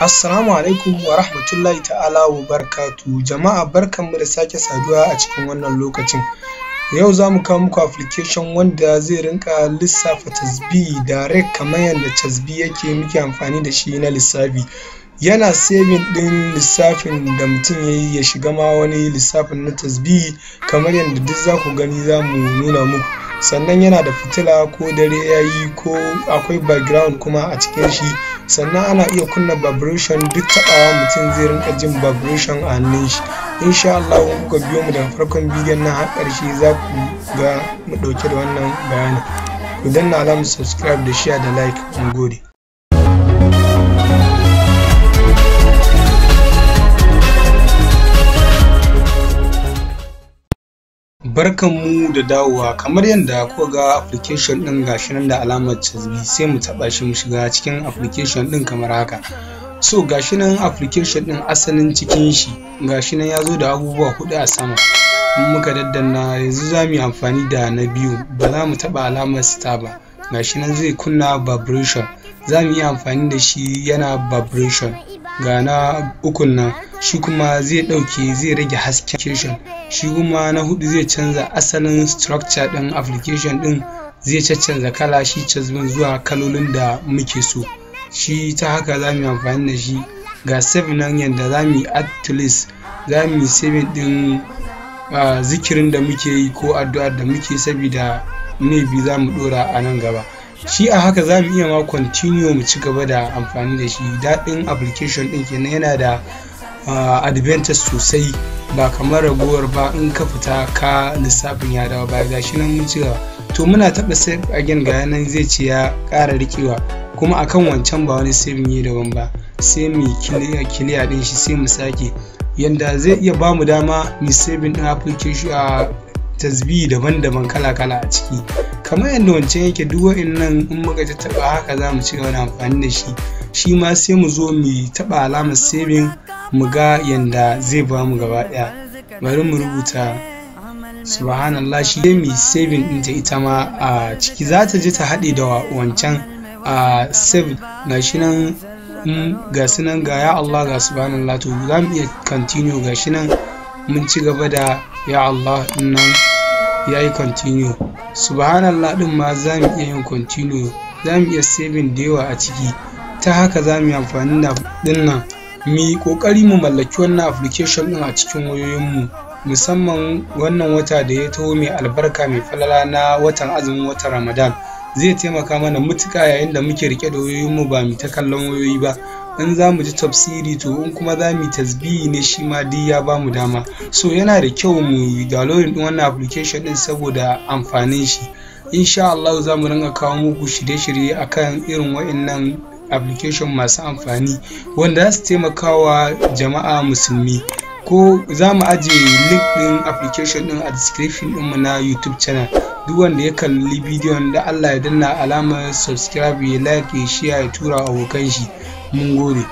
Assalamu alaikum wa rahmatullahi ta'ala wa barakatuhu. Jama'a, barkanmu da sake saduwa a cikin wannan lokacin. Yau za mu kawo muku application wanda zai rinka lissafa tasbihi direct, kamar yadda tasbih yake muke amfani da shi na lissafi. Yana saving ɗin lissafin da mutum ya yi, ya shiga ma wani lissafin na tasbihi, kamar yadda duk za ku gani za mu nuna muku. Sannan yana da fitila ko dare ya yi, ko akwai background kuma a cikin shi. Sannan ana iya kunna vibration, duk taɓawa mutum zai rinka jin vibration a hannun shi. Insha Allah in kuka biyo mu daga farkon bidiyon nan har ƙarshe, za ku ga mu ɗauke da wannan bayanin. Ku danna alamar subscribe da share da like. Mun gode. Barkanmu da dawowa. Kamar yadda kuka ga application ɗin, gashi nan da alamar casbi, sai mu taɓa shi mu shiga cikin application ɗin kamar haka. So gashi nan application ɗin, asalin cikin shi gashi nan ya zo da abubuwa huɗu a sama. In muka daddanna yanzu, za mu yi amfani da na biyu, ba za mu taɓa alamar star ba. Gashi nan zai kunna vibration, za mu iya amfani da shi yana vibration. Ga na ukun nan, shi kuma zai ɗauke, zai rage hasken application. Shi kuma na hudu zai canza asalin structure ɗin application ɗin, zai caccanza kala shi casbin zuwa kalolin da muke so. Shi ta haka za mu yi amfani da shi. Ga save nan, yadda za mu yi add to list, za mu yi saving ɗin zikirin da muke yi ko addu'ar da muke, saboda maybe za mu ɗora a nan gaba. Shi a haka za mu iya ma continue, mu ci gaba da amfani da shi. Daɗin application ɗin kenan, yana da advantage sosai, ba kamar ragowar ba, in ka fita ka lissafin ya dawo baya. Gashi nan mun ci gaba. To muna taɓa save again, ga nan zai ce ya ƙara riƙewa kuma akan wancan, ba wani saving yi daban ba. Sai mu clear ɗin shi, sai mu sake. Yanda zai iya bamu dama mu saving ɗin application a tasbihi daban-daban, kala-kala a ciki, kamar yadda wancan yake. Duk wa'innan in muka taɓa haka, za mu ci gaba da amfani da shi. Shi ma sai mu zo mu taɓa alamar saving, mu ga yanda zai ba mu gaba ɗaya. Bari mu rubuta subhanallah, shi sai mu saving ɗinta, ita ma a ciki za ta je ta haɗe da wancan a save. Ga shi nan, ga su nan, ga ya Allah, ga subhanallah. To za mu iya continue. Ga shi nan mun ci gaba da ya Allah ɗin nan, ya yi continue. Subhanallah ɗin ma za mu iya yin continue, za mu iya saving da yawa a ciki. Ta haka za mu yi amfani da ɗin nan. Mu yi ƙoƙari mu mallaki wannan application ɗin a cikin wayoyinmu, musamman wannan wata da ya taho mai albarka, mai falala, na watan azumin watan Ramadan. Zai taimaka mana mutuƙa yayin da muke rike da wayoyinmu, ba mu ta kallon wayoyi ba. In za mu ji tafsiri, to in kuma za mu yi tasbihi ne, shi ma duk ya ba mu dama. So yana da kyau mu downloading din wannan application din saboda amfanin shi. Insha Allah za mu ringa kawo muku shirye-shirye akan irin wa'annan application masu amfani wanda za su taimakawa jama'a musulmi. Ko za mu ajiye link din application din a description ɗinmu na YouTube channel. Duk wanda ya kalli bidiyon da Allah ya danna alamar subscribe, ya like, ya share, ya tura abokan shi. Mun gode.